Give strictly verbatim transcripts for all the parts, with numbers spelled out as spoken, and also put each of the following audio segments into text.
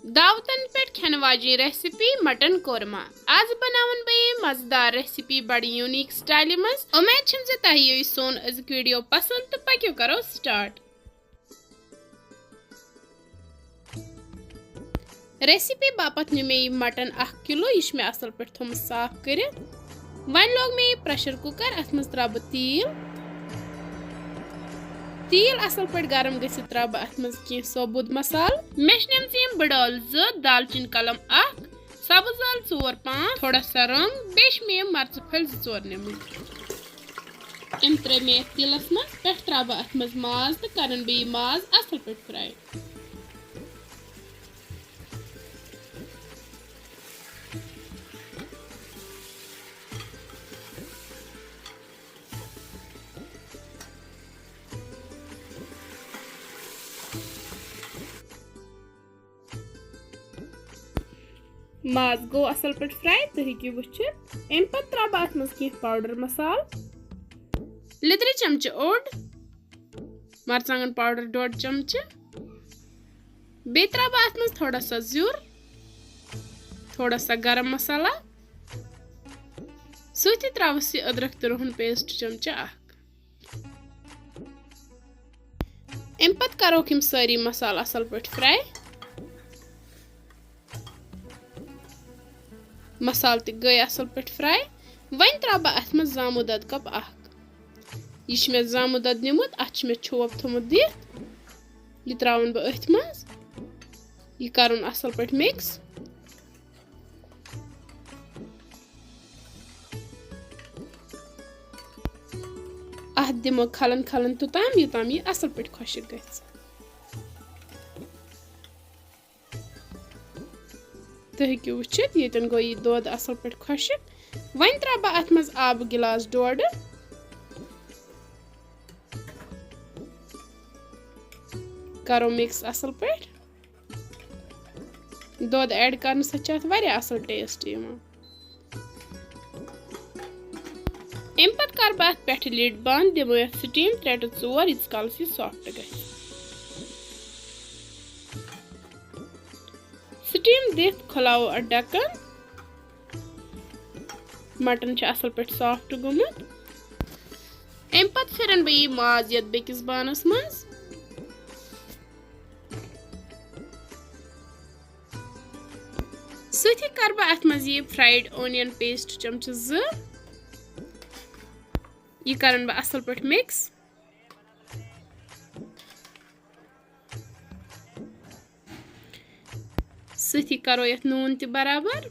دعوتن پٮ۪ٹھ کھٮ۪نہٕ واجیٚنۍ ریسپی مٹن کورما۔ آز بناون بہٕ یہِ مزٕدار ریسپی بڑٕ یونیک سٹایلہِ منٛز۔ اُمید چھم زِ تۄہہِ یِیو یہِ سون أزیُک ویڈیو پسند تہٕ پٔکِو کرو سٹارٹ۔ ریسپی باپتھ نیوٗ مےٚ یہِ مٹن اکھ کِلوٗ، یہِ چھُ مےٚ اصل پٲٹھۍ تھوٚمُت صاف کٔرِتھ۔ وۄنۍ لوگ مےٚ یہِ پریشر کوکر، اتھ منٛز ترٛاوٕ بہٕ تیٖل۔ تیٖل اصل پٲٹھۍ گرم گٔژھِتھ ترٛاوٕ بہٕ اتھ منٛز کینٛہہ ثوبوٗت مسالہٕ۔ مےٚ چھِ نِمژٕ یِم بٕڈ ٲلہٕ زٕ، دالچیٖن کلم اکھ، سبٕز ٲلہٕ ژور پانٛژھ، تھوڑا سا رۄنٛگ، بیٚیہِ چھِ مےٚ یِم مرژٕ پھٔلۍ زٕ ژور نِمٕتۍ۔ یِم ترٛٲے مےٚ یَتھ تیٖلس منٛز، پٮ۪ٹھٕ ترٛاوٕ بہٕ اتھ منٛز ماز تہٕ کرن بہٕ یہِ ماز اصل پٲٹھۍ فراے۔ ماز گوٚو اصل پٲٹھۍ فراے، تُہۍ ہیٚکِو وٕچھِتھ۔ اَمہِ پتہٕ ترٛاوٕ بہٕ اتھ منٛز کینٛہہ پاوڈر مسالہٕ۔ لیٚدرِ چمچہٕ اوٚڑ، مرژٕوانٛگن پاوڈر ڈوٚڈ چمچہٕ، بیٚیہِ ترٛاوٕ بہٕ اتھ منٛز تھوڑا سا زیُر، تھوڑا سا گرم مسالہ، سۭتی ترٛاوس یہِ أدرکھ تہٕ رُہن پیسٹ چمچہٕ اکھ۔ اَمہِ پتہٕ کروکھ یِم سٲری مسالہٕ اصل پٲٹھۍ فراے۔ مسالہٕ تہِ گٔے اصل پٲٹھۍ فراے۔ وۄنۍ ترٛاوٕ بہٕ اتھ منٛز زامُت دۄد کپ اکھ۔ یہِ چھُ مےٚ زامُت دۄد نیوٗمُت، اتھ چھُ مےٚ چھوپ تھوٚمُت دِتھ۔ یہِ ترٛاوَن بہٕ أتھۍ منٛز۔ یہِ کرُن اصل پٲٹھۍ مِکس۔ اتھ دِمو کھلن کھلن توٚتام، یوٚتام یہِ اصل پٲٹھۍ خۄشٕک گژھِ۔ تُہۍ ہیٚکِو وٕچھِتھ، ییٚتٮ۪ن گوٚو یہِ دۄد اصل پٲٹھۍ خۄشٕک۔ وۄنۍ ترٛاوٕ بہٕ اتھ منٛز آبہٕ گِلاس ڈوڈٕ۔ کرو مِکس اصل پٲٹھۍ۔ دۄد ایڈ کرنہٕ سۭتۍ چھُ اتھ واریاہ اصل ٹیسٹ یِوان۔ اَمہِ پتہٕ کرٕ بہٕ اتھ پٮ۪ٹھٕ لِڈ بند، دِمو یتھ سٹیٖم ترٛےٚ to ژور، ییٖتِس کالس یہِ سافٹ گژھِ۔ سٹیٖم دِتھ کھُلاوو اتھ ڈکن۔ مٹن چھُ اصل پٲٹھۍ سافٹ گوٚمُت۔ اَمہِ پتہٕ پھِرن بہٕ یہِ ماز یتھ بیٚکِس بانس منٛز۔ سۭتی کرٕ بہٕ اتھ منٛز یہِ فرایڈ اونین پیسٹ چمچہٕ زٕ۔ یہِ کرن بہٕ اصل پٲٹھۍ مِکس۔ سۭتی کرو یتھ نوٗن تہِ برابر۔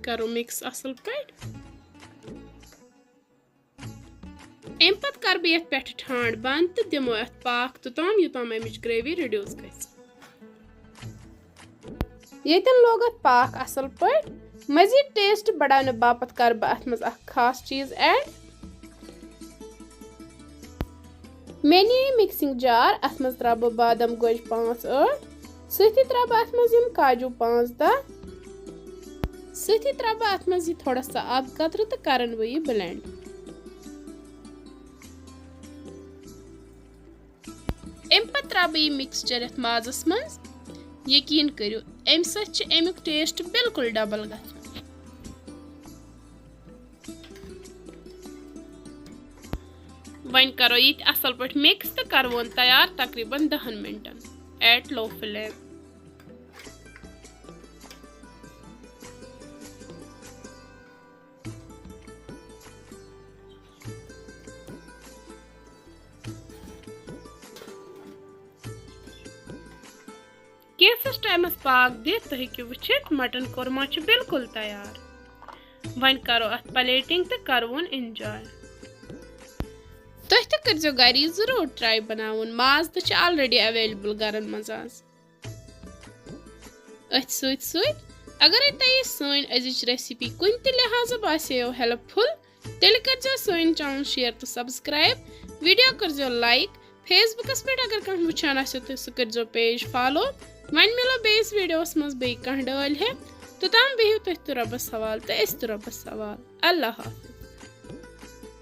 کرو مِکس اصل پٲٹھۍ۔ اَمہِ پتہٕ کرٕ بہٕ یتھ پٮ۪ٹھٕ ٹھانٛڈ بند تہٕ دِمو یتھ پاکھ توٚتام، یوٚتام امِچ گریوی ریڈیوس گژھِ۔ ییٚتٮ۪ن لوگ اتھ پاکھ اصل پٲٹھۍ۔ مزید ٹیسٹ بڑاونہٕ باپتھ کرٕ بہٕ اتھ منٛز اکھ خاص چیٖز ایڈ۔ مےٚ نِیہِ مِکسِنٛگ جار، اتھ منٛز ترٛاوٕ بہٕ بادام گوجہِ پانٛژھ ٲٹھ، سۭتی ترٛاوٕ بہٕ اتھ منٛز یِم کاجوٗ پانٛژھ دَہ، سۭتی ترٛاوٕ بہٕ اتھ منٛز یہِ تھوڑا سا آبہٕ قطرٕ تہٕ کرن بہٕ یہِ بلینڈ۔ اَمہِ پتہٕ ترٛاوٕ بہٕ یہِ مِکسچر یَتھ مازَس منٛز۔ یقیٖن کٔرِو، اَمہِ سۭتۍ چھِ اَمیُک ٹیسٹ بالکل ڈبل گژھان۔ وۄنۍ کرو یہِ تہِ اَصٕل پٲٹھۍ مِکس تہٕ کروون تیار تقریباً دَہن منٹن at low flame۔ کینٛژھس ٹایمس پاکھ دِتھ تُہۍ ہیٚکِو وٕچھِتھ مٹن کورما چھُ بالکل تیار۔ وۄنۍ کرو اتھ پلیٹنگ تہٕ کروُن انجوائے۔ تُہۍ تہِ کٔرزیٚو گرِ یہِ ضروٗر ٹرائی بناوُن، ماز تہِ چھُ already available گرن منٛز آز۔ أتھۍ سۭتۍ سۭتۍ اگرے تۄہہِ یہِ سٲنۍ أزِچ ریسپی کُنہِ تہِ لحاظہٕ باسیٚیو ہیلپ فُل، تیٚلہِ کٔرزیٚو سٲنۍ چینل شیئر تہٕ سبسکرائب، ویڈیو کٔرزیٚو لائک، فیس بُکس پٮ۪ٹھ اگر کانٛہہ وٕچھان آسیٚو تہٕ سُہ کٔرزیٚو پیج فالو۔ وۄنۍ مِلو بیٚیِس ویڈیوس منٛز بیٚیہِ کانٛہہ ڈٲلۍ ہیٚتھ، توٚتام بِہِو تُہۍ تہِ رۄبس حوال تہٕ أسۍ تہِ رۄبس حوال۔ اللہ حافظ۔